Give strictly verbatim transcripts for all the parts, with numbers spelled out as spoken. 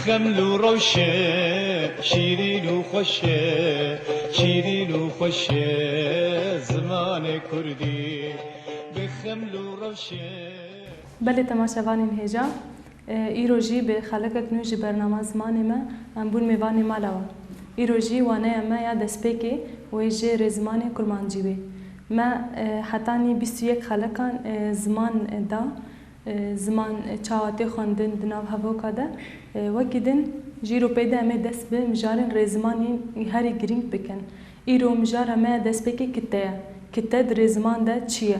Xeml û rewşe, şîrîn û xweş e, şîrîn û xweş e, zimanê kurdî. Bi xeml û rewşe. Belê temaşevanên hêja, e, îro jî bi xelekek nû ji bernama Zimanê Me em bûn mêvanê mala we. Îro jî waneya me ya destpêkê wê jê rêzimanê kurmancî bê. Me, e, hetanî bîst û yek xelekan, e, ziman, e, da. E, ziman, e, çawa tê xwendin di nav hevoka de. E, wekî din jî îro pê de em ê dest bi mijarên rêzimanî herî girîng bikin. Îro mijara me ya destpêkê kite ye. Kite di rêziman de çi ye?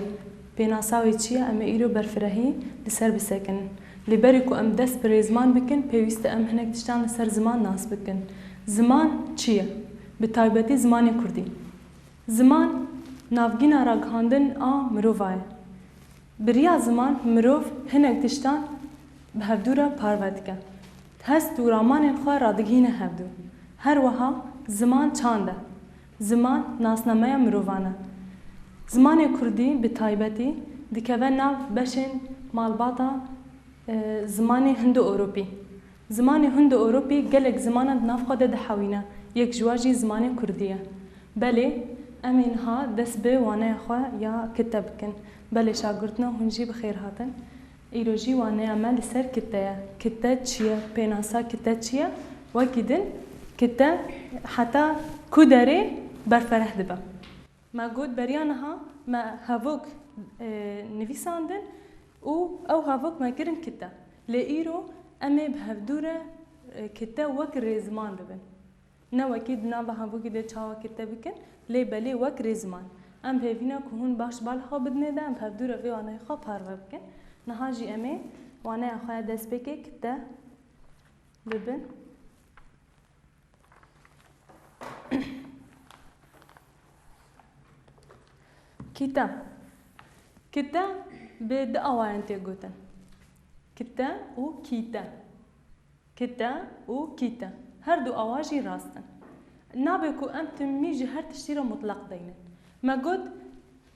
Pênasa wê çi ye? Em ê îro berfirehî li ser bisekinin. Lê berî ku em dest bi rêziman bikin, pêwîst e em hinek tiştan li ser ziman nas bikin. Ziman çi ye? Bi taybetî zimanê kurdî. Ziman navgîna ragihandin a mirova ye. Bi riya ziman mirov hinek tiştan bi hevdû re parve dike. Hest û ramanên xwe radigihîne hevdû. Her wiha ziman çand e. Ziman nasnameya mirovan e. Zimanê kurdî bi taybetî dikeve nav beşên malbata, e, zimanê Hindo-Ewropî. Zimanê Hindo-Ewropî gelek zimanan di nav xwe de dihewîne, yek ji wan jî zimanê kurdî ye. Belê, em ê niha dest bi waneya xwe ya kite bikin. Belê şagirtno, hûn jî bi xêr hatin. Îro jî waneya me li ser kite ye. Kite çi ye? Pênasa kite çi ye? Wekî din kite heta ku derê berfereh dibe? Me got beriya niha me hevok, e, nivîsandin û ew hevok me kirin kite. Lê îro em ê bi hevdû re, e, kite wek rêziman bibin. Ne wekî di nava hevokê de çawa kite bikin, lê belê wek rêziman. Em hêvî ne ku hûn baş bala xwe bidinê de, em bi hevdû re vê waneyê xwe parve bikin. Niha jî em ê waneya xwe ya destpêkê kite bibin. Kîte. Kîte bi du awayan tê gotin. Kîte û kîte. Kîte û kîte. Her du awa jî rast in. Nabe ku em timî ji her tiştî re mutlaq deynin. Me got,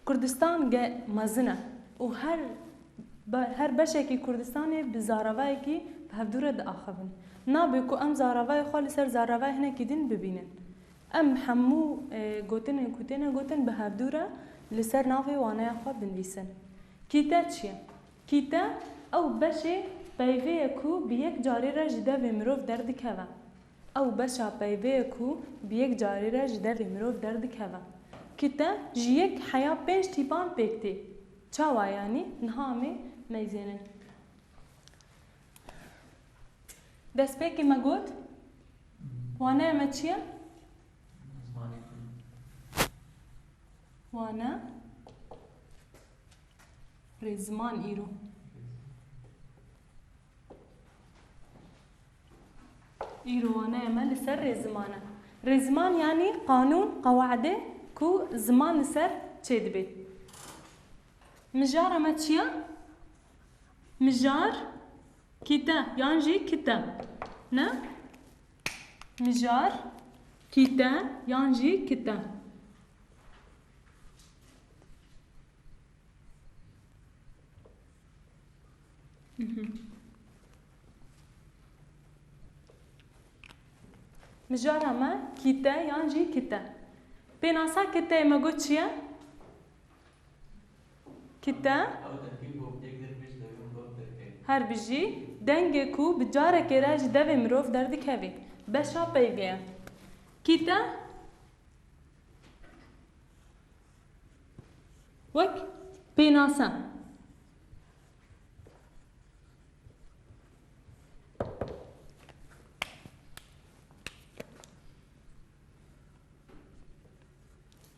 Kurdistan ge-, mezin e û her be-, her beşekî Kurdistanê bi zaravayekî bi hevdû re diaxivin. Nabe ku em zaravayê xwe li ser zaravayê hinekî din bibînin. Em hemû, e, gotinên ku têne gotin bi hevdû re li ser navê waneya xwe binivîsin. Kîte çi ye? Kîte ew beşê peyvê ye ku bi yek carê re ji devê mirov derdikeve. Ew beşa peyvê ye ku bi yek carê re ji devê mirov derdikeve. Kîte ji yek heya pênc tîpan pêk tê. Çawa yanî? Niha em ê meyzênin. Destpêkê me got, waneya me çi ye? Wane. Rêziman îro. Îro waneya me li ser rêziman e. Rêziman yanî qanûn, qewaide ku ziman li ser çêdibe. Mijara me çi ye? Mijar kîte yan jî kite. Ne? Mijar kîte yan jî kite. Mhm. Mijara me kîte yan jî kite. Pênasa kiteyê me got çi ye? Kite. Her bijî dengê ku bi carekê re ji devê mirov derdikevê. Beşa peyvê ye. Kîte. Wek pênase.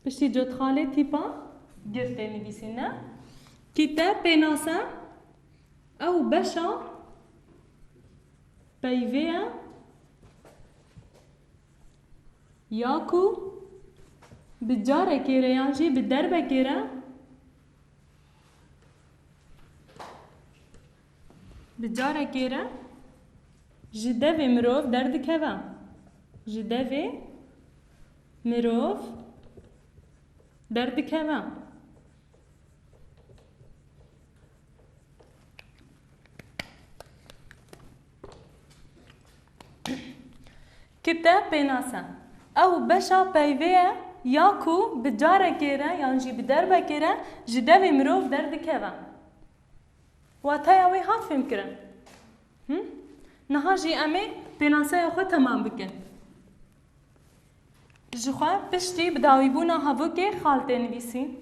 Piştî cotxalê tîpa girtê nivîsîne. Kîte pênase ew beşa peyvê ye. Ya ku bi carekê re yan jî bi derbekê re, bi carekê re ji devê mirov derdikeve. Ji devê mirov derdikeve. Kite pênase. Ew beşa peyvê ye ya ku bi carekê re yan jî bi derbekê re ji devê mirov derdikeve. Wateya wê hat fêmkirin? Hı? Niha jî em ê pênaseya xwe temam bikin. Ji xwe piştî bi dawîbûna havokê xal tê nivîsîn.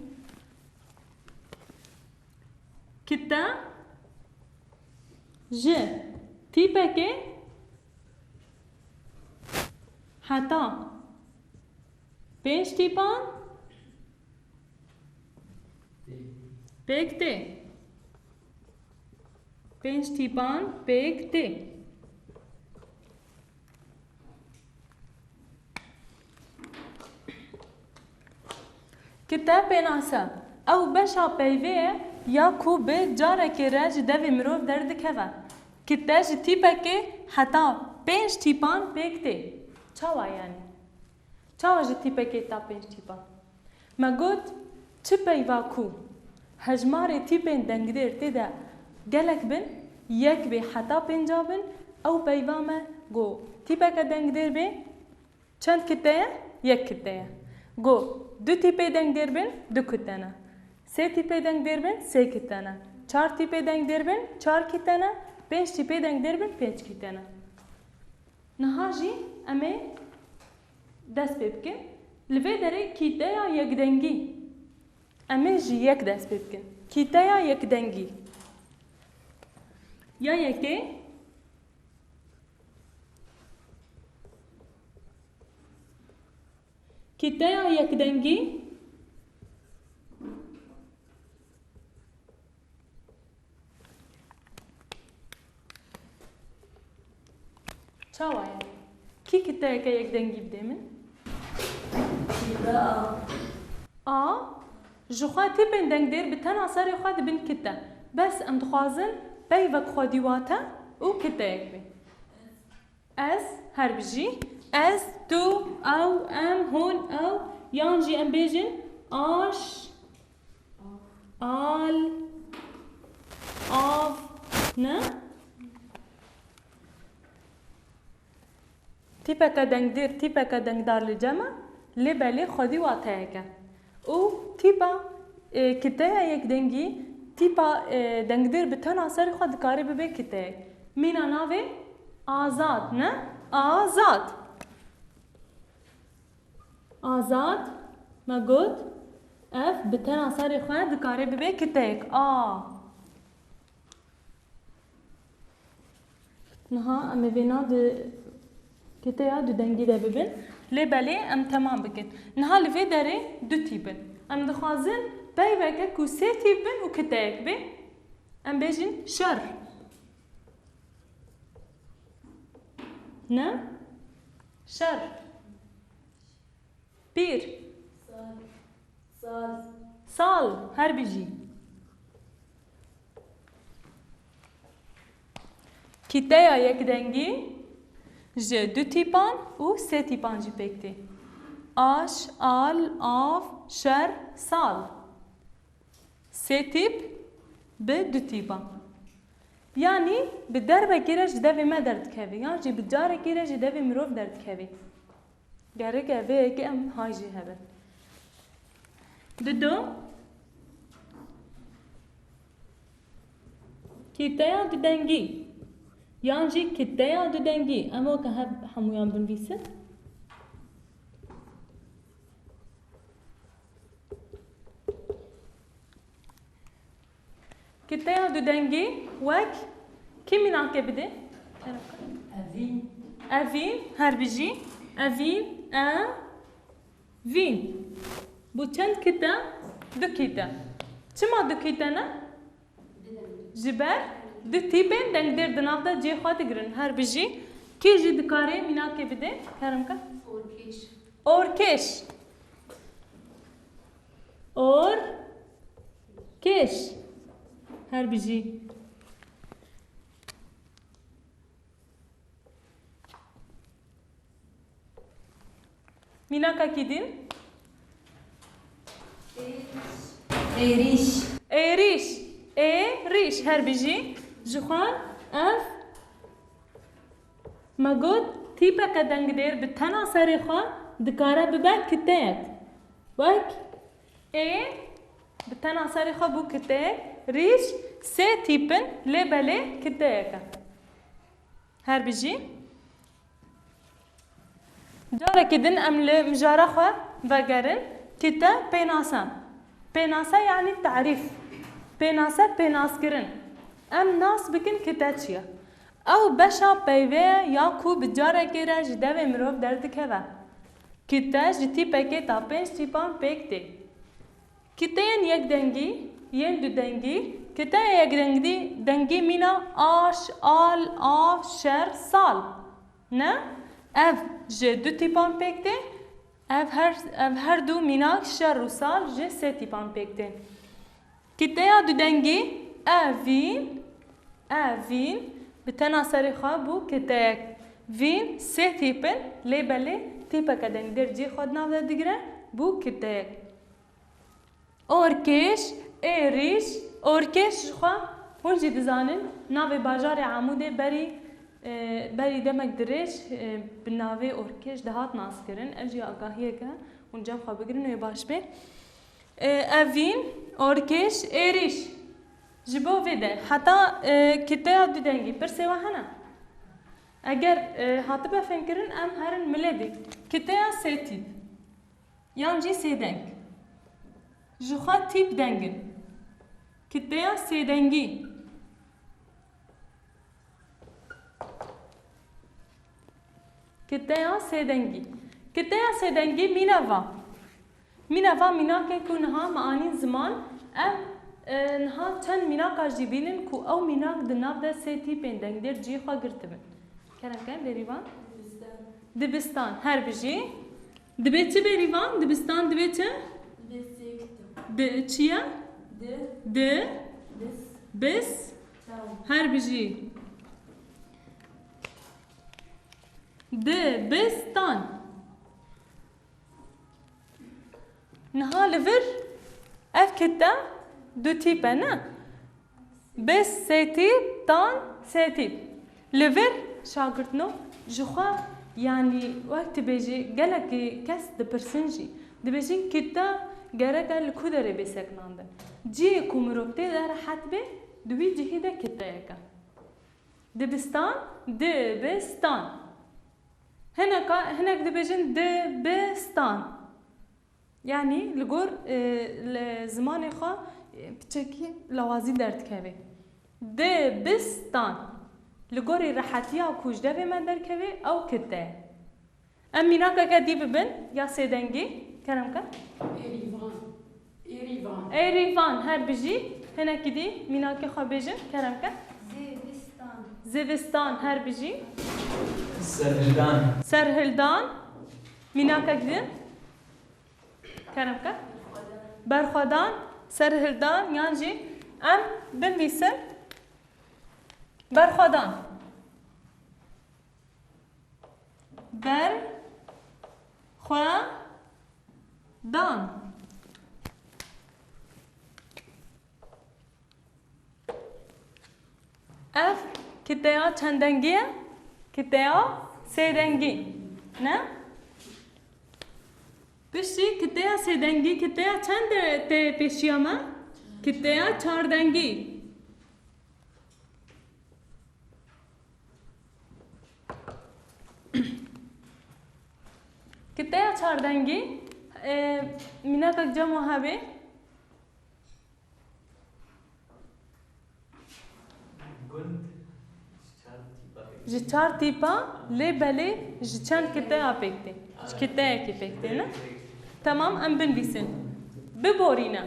Kite ji tîpekê heta pênc tîpan pêk tê. Pênc tîpan pêk tê. Kite pênase. Ew beşa peyvê ye ya ku bi carekê re ji devê mirov derdikeve. Kite ji tîpekê heta pênc tîpan pêk tê. Çawa yanî? Çawa ji tîpekê ta pênc tîpan? Me got, çi peyva ku hejmarê tîpên dengdêr tê de gelek bin, yek bê heta pênca bin, ew peyva me got, tîpeke dengdêr bê, çend kite ye? Yek kite ye. Got, du tîpê dengdêr bin, du kite ne. Sê tîpê dengdêr bin, sê kite ne. Çar tîpê dengdêr bin, çar kite ne. Pênc tîpê dengdêr bin, pênc kite ne. Niha jî em ê dest pê bikin. Li vê derê kîteya yekdengî. Em ê ji yek dest pê bikin. Kîteya yekdengî. Ya yekê. Kîteya yekdengî. Çawa ye? Kî kiteyeke yekdengî bidê min? Kite A. A. Ji xwe tîpên dengdêr bi tena serê xwe dibin kite. Bes em dixwazin peyvek xwedî wate û kiteyek bê. Ez, her bijî. Ez, tu, ew, em, hûn, ew, yan jî em bêjin aş, al, av, ne? Tîpeke dengdêr, tîpeke dengdar li cem e, lê belê xwedî wateyek e. Û tîpa, e, kiteya yekdengî, tîpa, e, dengdêr bi tena serê xwe dikare bibe kiteyek. Mîna navê Azad, ne? Azad. Azad, me got, ev bi tena serê xwe dikare bibe kiteyek. A. Niha em ê vêna di kiteya du dengî de bibin. Lê belê em temam bikin. Niha li vê derê du tîp in. Em dixwazin peyveke ku sê tîp bin û kiteyek bê. Em bêjin şer. Ne? Şer. Pîr. Sal. Sal. Sal. Her bijî. Kîteya yekdengî ji du tîpan û sê tîpan jî pêk tê. Aş, al, av, şer, sal. Sê tîp bi du tîpan. Yanî bi derbekê re ji devê me derdikeve, yan jî bi carekê re ji devê mirov derdikeve. Gerek e vê yekê em hay jî hebin. Dido. Kîteya dudengî. Yan jî kiteya dudengî. Em weke hev hemûyan binivîsin. Kiteya dudengî wek kî mînakê bidê? Evîn. Evîn, her bijî. Evîn, e, vîn. Bu çend kite? Du kite. Çima du kite ne? Ji ber du tîpên dengdêr di nav de cihê xwe digirin. Her bijî. Kî jî dikare mînakê bidê? Kerem ke. Orkêş. Orkêş. Orkêş. Her bijî. Mînaka kî din? Êrîş. Êrîş. Êrîş. Her bijî. Ji xwe ev me got Tîpeke dengdêr bi tena serê xwe dikare bibe kiteyek. Wek ê bi tena serê xwe bû kiteyek, rîş sê tîp in, lê belê kiteyek e. Her bijî. Carekî din em li mijara xwe vegerin. Kite pênase. Pênase yanî tarîf. Pênase pênaskirin. Em nas bikin kite çi ye. Ew beşa peyvê ye ya ku bi carekê re ji devê mirov derdikeve. Kite ji tîpekê ta pênc tîpan pêk tê. Kiteyên yekdengî, yên dudengî, kiteya yekdengî dengî mîna aş, al, av, şer, sal. Ne? Ev ji du tîpan pêk tê. Ev her, ev her du mînak şer û sal ji sê tîpan pêk tên. Kiteya dudengî, e, vîn, e, vîn, bi tena serê xwe bû kiteyek. Vîn sê tîp in, lê belê tîpeke dengdêr cihê xwe di nav de digire, bû kiteyek. Orkêş, êrîş, orkêş ji xwe hûn jî dizanin, navê bajarê Amûdê berî, e, berî demek dirêj, e, bi navê orkêş dihat naskirin. Ev jî agahiyek e, hûn cem xwe bigirin wê baş bê. E, evîn, orkêş, êrîş. Ji bo vê de heta, e, kiteya dudengî pirsê we hene? Eger, e, hatibe fêmkirin, em herin milê dî. Kiteya sêtî. Yan jî sêdeng. Ji xwe tîp deng in. Kiteya sêdengî. Kiteya sêdengî. Kiteya sêdengî mîna va. Mîna va mînakên ku niha me anîn ziman, em, e, niha çend mînaka jî bînin ku ew mînak di nav de sê tîpên dengdêr cihê xwe girtibin. Kerem ke, bêrîvan. Dibistan. Dibistan, her bijî. Dibe çi bêrîvan? Dibistan dibe çi? Dibe sê kitab. Di, çi ye? Di. Di. Bis. Bis. Tan. Her bijî. Dibistan. Niha li vir ev kite du tîp e, ne? Bis sê tîp, tan sê tîp. Li vir şagirtno ji xwe, yanî wek tu bêjî, gelekî kes dipirsin jî. Dibêjin kite gerek e li ku derê bê sekinandin. Cihê ku mirov tê de rehet bê, di wî cihî de kiteyek e. Dibistan, dibistan. Hineka, hinek dibêjin dibistan. Yanî li gor, e, li zimanê xwe, e, piçekî lawazî derdikeve. Dibistan. Li gorî rehetiya ku ji devê me derkeve, ew kite. Em mînakeke dî bibin, ya sêdengî, kerem ke. Êrîvan. Êrîvan. Êrîvan, her bijî. Hinekî dî mînakê xwe bêjin, kerem ke. Zivistan. Zivistan, her bijî. Serhildan. Serhildan. Mînakek dî. Kerem ke. Berxwedan, serhildan, yan jî em binivîsin. Berxwedan. Berxwedan. Ev kiteya çend dengî ye? Kiteya sê dengî. Ne? Piştî kiteya sê dengî, kiteya çend de tê pêşiya me? Kiteya çar dengî. Kiteya çar dengî, e, mînakek cem we hebe. Gund ji çar tîpa pêk tê. Ji çar tîpa, lê belê ji çend kiteya pêk tê? Ji kiteyekê pêk tê, ne? Temam, em binivîsin. Biborîne.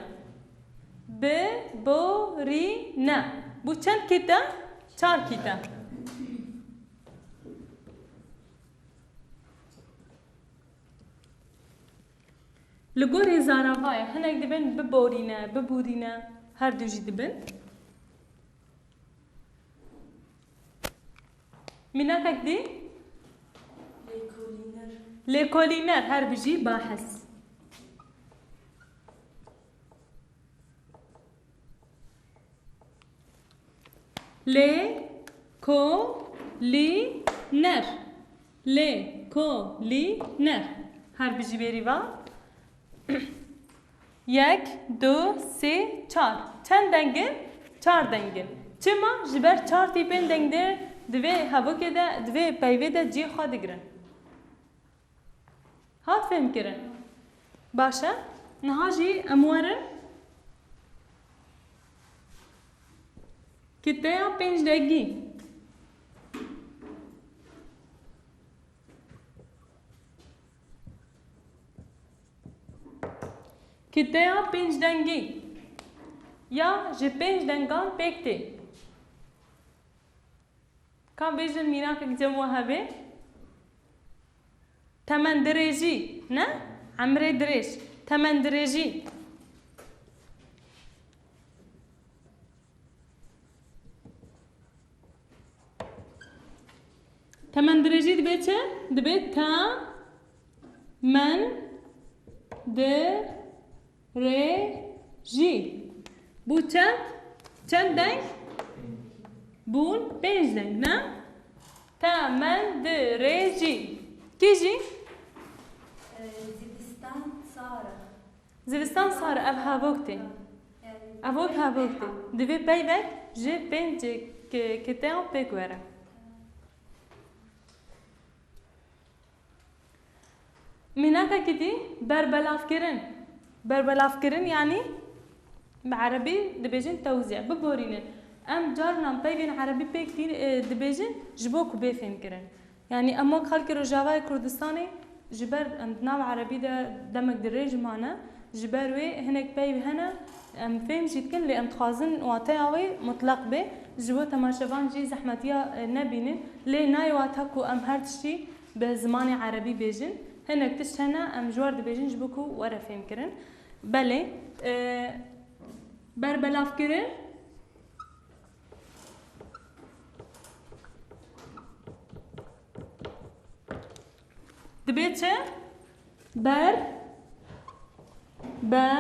Biborîne. Bû çend kite? Çar kite. Li gorî zaravayê hinek dibin biborîne, biborîne, her du jî dibin. Mînakek dî? Lêkolîner. Lêkolîner, her bijî, bahes. Lê, ko, lî, ner. Lê, ko, lî, ner. Her bijî bêrî va. Yek, du, sê, çar. Çend deng in? Çar deng in. Çima? Ji ber çar tîpên deng de di vê hevokê de, di vê peyvê de cihê xwe digirin. Hat fêhmkirin? Baş e. Niha jî em werin kiteya pênc dengî. Kiteya pênc dengî ya ji pênc dengan pêk tê. Ka bêjin mînakek cem we hebe? Temendirêjî, ne? Emrê dirêj. Temendirêjî. Temendirêjî dibe çi? Dibe te, men, di, rê, jî. Bû çend? Çend deng? Bûn pênc deng, ne? Temendirêjî. Kî jî? Ee, Zivistan sar e. Zivistan sar, ev hevok tê. Evok hevok tê. Divê peyvek ji pênc ki-, kiteyan pêk were. Mînakekî dî, berbelavkirin. Berbelavkirin, yanî bi erebî dibêjin tewzî. Biborînin. Em carinan peyvên erebî pêk tî-, e, dibêjin ji bo ku bê fêmkirin. Yanî em wek xelkê Rojavayê Kurdistanê ji ber em di nav erebî de demek dirêj mane, ji ber wê hinek peyv hene, em fêm jî dikin, lê em dixwazin wateya wê mutlaq bê, ji bo temaşevan jî zehmetiya, e, nebînin. Lê nayê wate ku em her tiştî bi zimanê erebî bêjin. Hinek tişt hene, em ji we re dibêjin ji bo ku were fêmkirin. Belê, e, berbelavkirin dibe çi? Ber, be,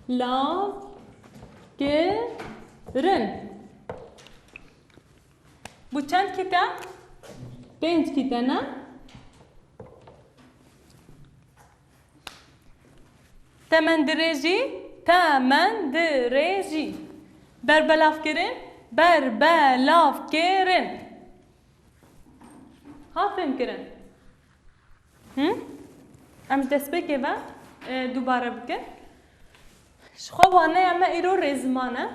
lav, kirin. Bu çend kite? Pênc kite ne? Temendirêjî, temendirêjî. Berbelavkirin, berbelavkirin. Ha fêmkirin? Hı? Em ji destpêkê ve, e, dubare bikin. Ji xwe waneya me îro rêziman e.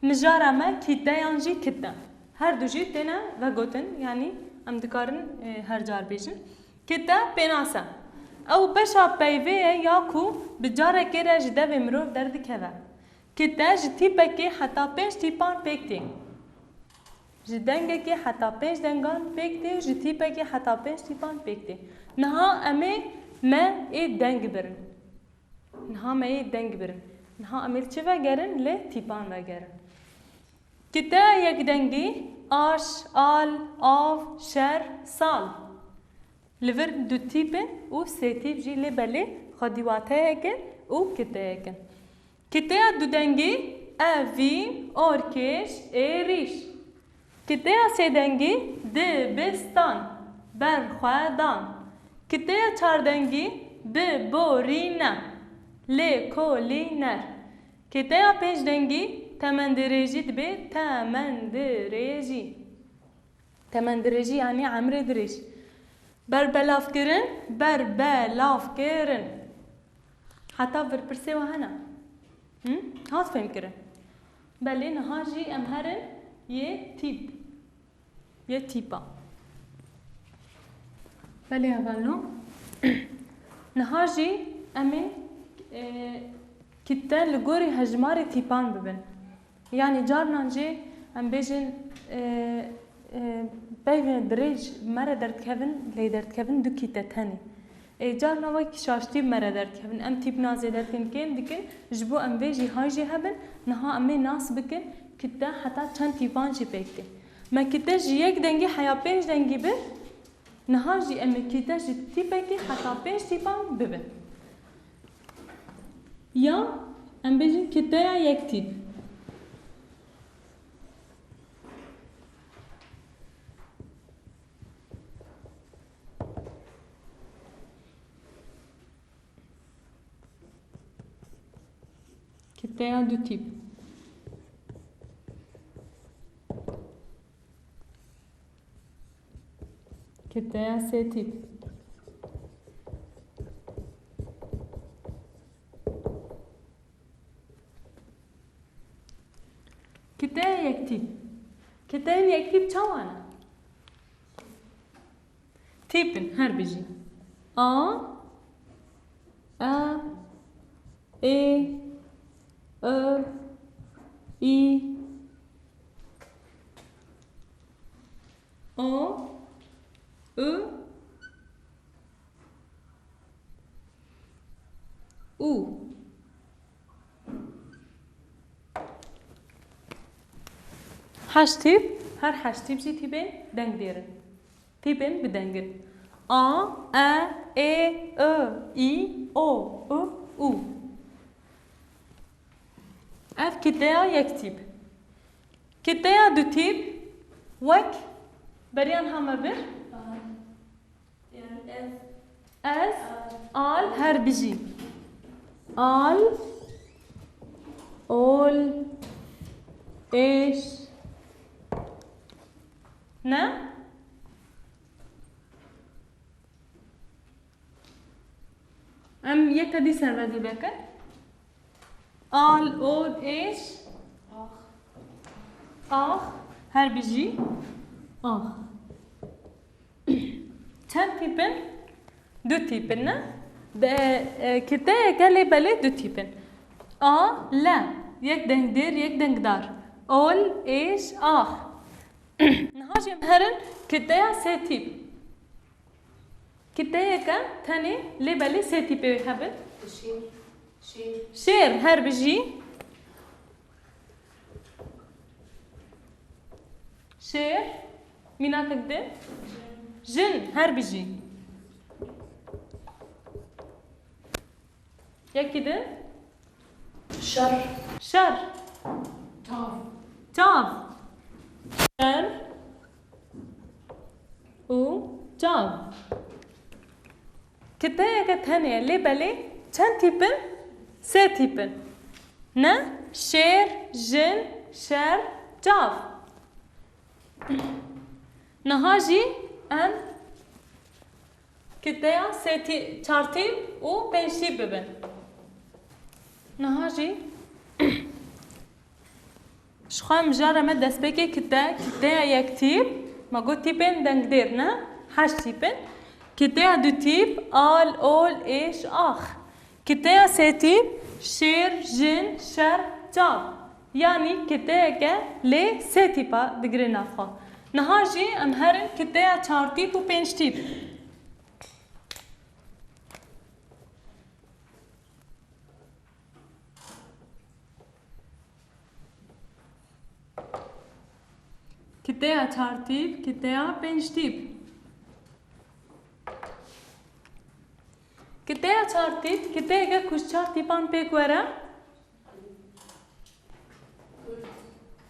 Mijara me kîte yan jî kite. Her du jî têne vegotin, yanî em dikarin, e, her car bêjin. Kite pênas e. Ew beşa peyvê ye ya ku bi carekê re ji devê mirov derdikeve. Kite ji tîpekê heta pênc tîpan pêk tê. Ji dengekê heta pênc dengan pêk tê, ji tîpekê heta pênc tîpan pêk tê. Niha em ê me ê deng birin. Niha me yê deng birin. Niha em ê li çi vegerin? Li tîpan vegerin. Kiteya yekdengî, aş, al, av, şer, sal. Li vir du tîp in û sê tîp jî lê belê xwedî wateyek in û kiteyek in. Kiteya dudengî, evîn, orkêş, êrîş. Kiteya sêdengî, dibistan, berxwedan. Kiteya çardengî, biborîne, lêkolîner. Kiteya pêncdengî, temendirêjî dibe, temendirêjî. Temendirêjî yanî emrê dirêj. Berbelavkirin, berbelavkirin. Heta vir pirsê we hene? Hı? Hat fêmkirin? Belê, niha jî em herin yê tîp. Yê tîpa. Belê hevalno. Niha jî em ê, e, kite li gorî hejmarê tîpan bibin. Yanî carinan jî em bêjin, e, e, peyvên dirêj me re derdikevin, lê derdikevin du kîte tenê. Ê, carna wek şaştî me re derdikevin. Em tîpna zêdetirîn kêm dikin, ji bo em vê jî hay jî hebin, niha em ê nas bikin, kite heta çend tîpan jî pêk tê. Me kite ji yek dengî heya pênc dengî bi, niha jî em ê kite ji tîpekî heta pênc tîpan bibin. Ya em bêjin kiteya yek tîp. Kiteya du tîp. Kiteya sê tîp. Kiteya yek tîp. Kiteyên yek tîp çawa ne? Tîp in, her bijî. A, E, Ê, I, Î, O, U, Û. Heşt tîp, her heşt tîp jî tîpên dengdêr in. Tîpên bi deng in. A, E, Ê, I, Î, O, U, Û. Ev kiteya yek tîp. Kiteya du tîp wek beriyan hame vir. Ez, al, her bijî. Al, ol, êş. Ne? Em yeka dî serve dî vekin. Al, ol, êş. Ax. Ax. Her bijî. Ax. Çend tîp in? Du tîp in, ne? De, e, kiteyeke lê belê du tîp in. A, le. Yek dengdêr, yek dengdar. Ol, êş, ax. Niha jî em herin kiteya sê tîp. Kiteyeke tenê lê belê sê tîpê wê hebin. Şêr. Şêr. Şêr, her bijî. Şêr. Mînakek din. Jin, her bijî. Yekî din. Şer. Şer. Çav. Çav. Şer û çav. Kiteyeke tenê ye, lê belê çend tîp in? Sê tîp in. Ne? Şêr, jin, şer, çav. Niha jî em kiteya sê tî-, çar tîp û pênc tîp bibin. Niha jî ji xwe mijara me destpêkê kite, kiteya yek tîp, me got tîpên dengdêr ne, heşt tîp in. Kiteya du tîp, al, ol, êş, ax. Kiteya sê tîp, şêr, jin, şer, çav. Yanî kiteyeke lê sê tîpa digire nav xwe. Niha jî em herin kiteya çar tîp û pênc tîp. Kiteya çar tîp, kiteya pênc tîp. Kiteya çar tîp, kiteyeke ku ji çar tîpan pêk were.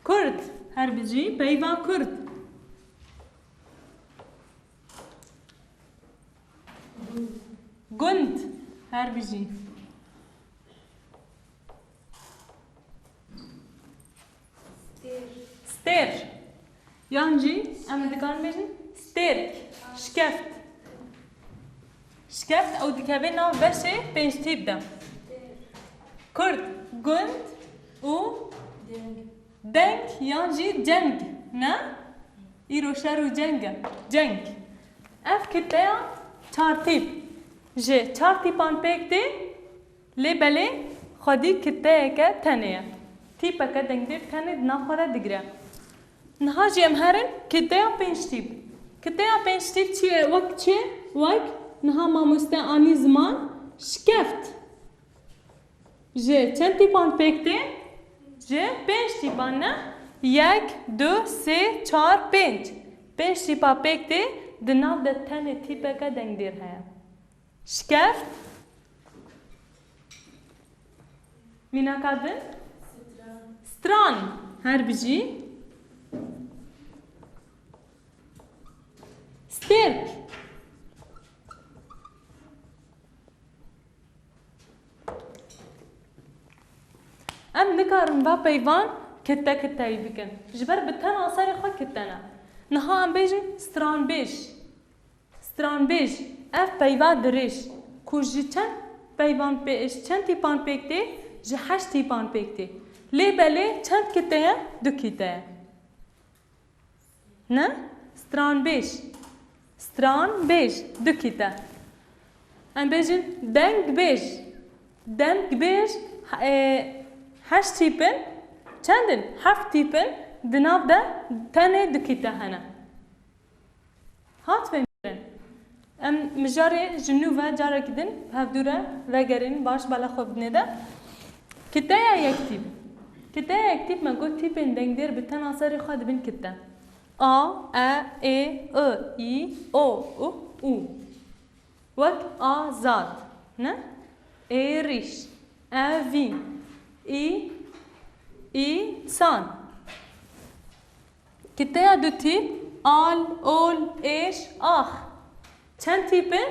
Kurd, her bijî, peyva kurd. Gund, her bijî. Stêr. Yan jî em dikarin bêjin stêrk, şikeft. Şikeft ew dikeve nav beşê pênc tîp de. Kurd, gund û deng yan jî ceng, ne? Îro şer û ceng e. Ceng. Ev kiteya çar tîp. Ji çar tîpan pêk tê. Lê belê xwedî kiteyeke tenê ye. Tîpeke dengdêr tenê di nav xwe de digire. Niha jî em herin kiteya pênc tîp. Kiteya pênc tîp çi ye? Wek çi? Wek niha mamoste anî ziman şikeft. Ji çend tîpan pêk tê? Ji pênc tîpan ne? Yek, du, sê, çar, pênc. Pênc tîpa pêk tê, di nav de tenê tîpeke dengdêr heye. Şikeft. Mînaka din. Stran. Her bijî. Stêrk. Em va peyvan kite kiteyî bikin. Ji ber bi tena serê xwe kite ne. Niha em bêjin stranbêj. Stranbêj, ev peyva dirêj, ku ji çend peyvan pê, ji çend tîpan pêk tê? Ji heşt tîpan pêk tê. Lê belê çend kite ye? Du kite ye. Ne? Stranbêj. Stranbêj, du kite. Em bêjin dengbêj. Dengbêj, e, heşt tîp in. Çend in? Heft tîp in. Di nav de tenê du kite hene. Hat fêmkirin. Em mijarê ji nû ve carekî din bi hevdû re vegerîn, baş bala xwe bidinê de. Kiteya yektîp. Kiteya yektîp me got tîpên dengdêr bi tena serê xwe dibin kite. A, e, ê, i, o, u, û. Wek azad, ne? Êrîş, evîn, î, î, san. Kiteya du tîp, al, ol, êş, ax. Çend tîp in?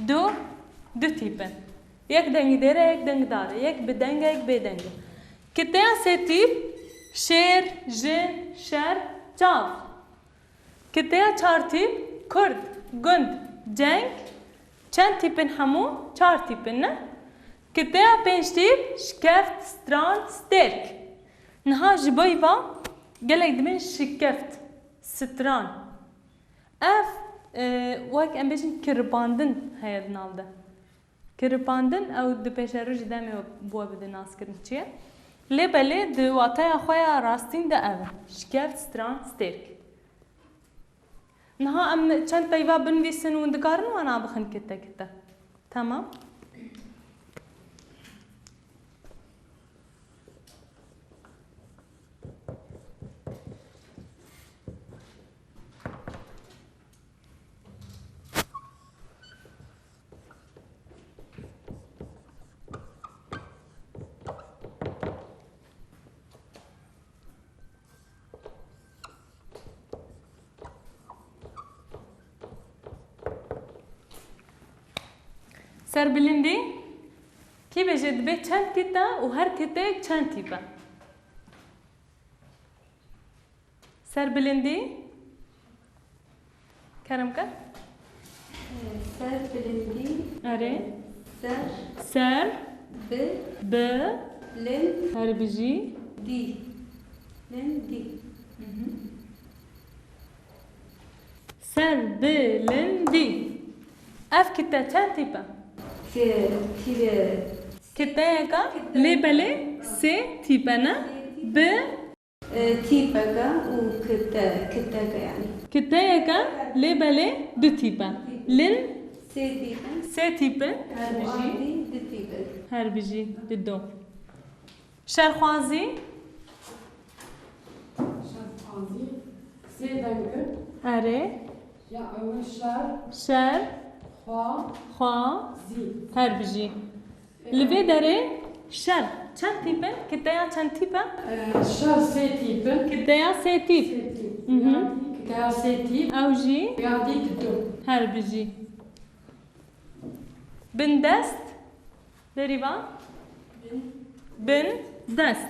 Du, du tîp in. Yek dengdêr e, yek dengdar e, yek bi deng e, yek bê deng e. Kiteya sê tîp, şêr, jin, şer, çav. Kiteya çar tîp, kurd, gund, ceng. Çend tîp in hemû? Çar tîp in, ne? Kiteya pênc tîp, şikeft, stran, stêrk. Niha ji bo va gelek dibên şikeft, stran. Ev, e, wek em bêjin kiribandin heye di nav de. Kiribandin ew di pêşerojî demê we bi we bide naskirin çi ye. Lê belê di wataya xwe ya rastîn de ev e. Şikeft, stran, stêrk. Niha em çend peyva binivîsin û dikarin wana bixin kite kite. Tamam. Serbilindî, kî bêje dibê çend kite û her kiteyek çend tîp e? Serbilindî. Kerem ke. Ser bilindî. Erê. Ser. Ser. Bi. Bi. Lin. Her bijî. Dî. Lin dî. Ser bilindî. Ev kite çend tîp e? Ti-, tî-, Kiteyeka lê belê sê tîp e, ne? Bi E, tîpeke û kite-, kiteke yani. Kiteyeke lê belê du tîp e. Lin Sê tîp in. Sê tîp in. Her bijî. Û ardî du tîp in. Her bijî dido. Şerxwazî. Şerxwazî. Sê deng in. Erê. Ya ewil şer. Şer. Xwa. Xwa. Zî. Her bijî. Li vê derê şer çend tîp in? Kiteya çend tîp e? Ee, şer sê tîp in. Kiteya sê tîp. Sê tîp. Mhm. Kiteya sê tîp. Ew jî? Yadî dido. Her bijî. Bindest. Beriva. Bin. Bindest.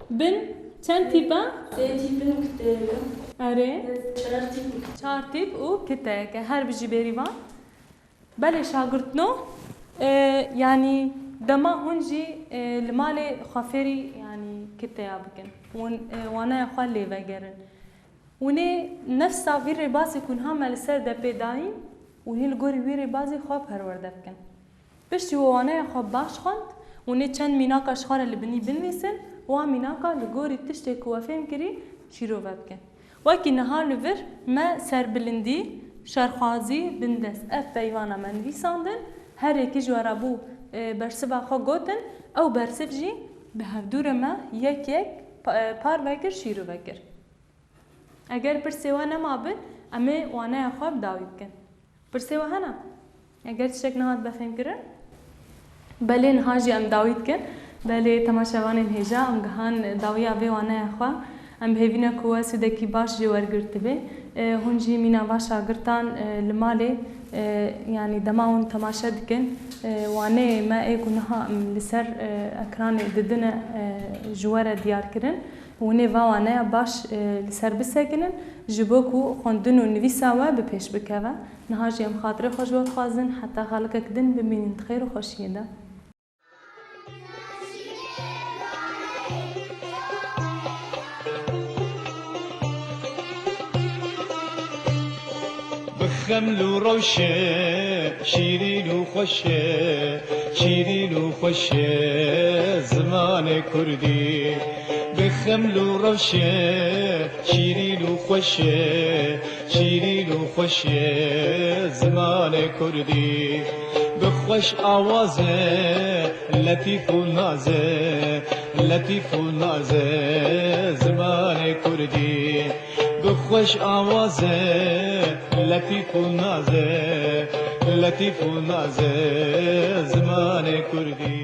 Bin çend tîp e? Sê tîp in û kiteyek e. Erê. Çar tîp û kiteyek. Çar tîp û kiteyek e. Her bijî bêrîvan. Belê şagirtno, e, yanî dema hûn jî, e, li malê xwe fêrî, yanî kiteya bikin. Hûn, e, wanaya xwe lê vegerin. Hûn ê nefsa vî rêbazê ku niha me li ser de pê dayîn, hûn ê li gorî wî rêbazê xwe perwerde bikin. Piştî we waneya xwe baş xwend, hûn ê çend mînaka ji xwe re li binî binivîsin, wan mînaka li gorî tiştê ku we fêm kirî şîrove bikin. Wekî niha li vir me serbilindî, şerxwazî, bindest ev peyvana me nivîsandin, her yekî ji we re bû, e, bersiva xwe gotin, ew bersiv jî bi hevdû re me yek yek pa-, e, parve kir, şîrove kir. Eger pirsê we nema bin, em ê waneya xwe bi dawî bikin. Pirsê we hene? Eger tiştek nehat bifêmkirin, belê niha jî em dawî dikin. Belê temaşevanên hêja, em gihan dawiya vê waneya xwe. Em bi hêvî ne ku we sûdekî baş jê wergirtibê. E, hûn jî mîna va şagirtan, e, li malê, e, yanî dema hûn temaşe dikin, e, waneyê me ê ku niha em li ser, e, ekranê didine, e, ji we re diyar kirin, hûn ê va waneya baş, e, li ser bisekinin, ji bo ku xwendin û nivîsa we bi pêş bikeve. Niha jî em xatirê xwe ji we dixwazin, heta xalikek din bimînin di xêr û xweşiyê de. Bi xeml û rewşe, şîrîn û xweş e, şîrîn û xweş e zimanê kurdî. Bi xeml û rewşe, şîrîn û xweş e, şîrîn û xweş e zimanê kurdî. Bi xweş awaze, letîf û naze, letîf û naze zimanê kurdî. Bi xweş awaze, letîf û naze, letîf û naze zimanê kurdî.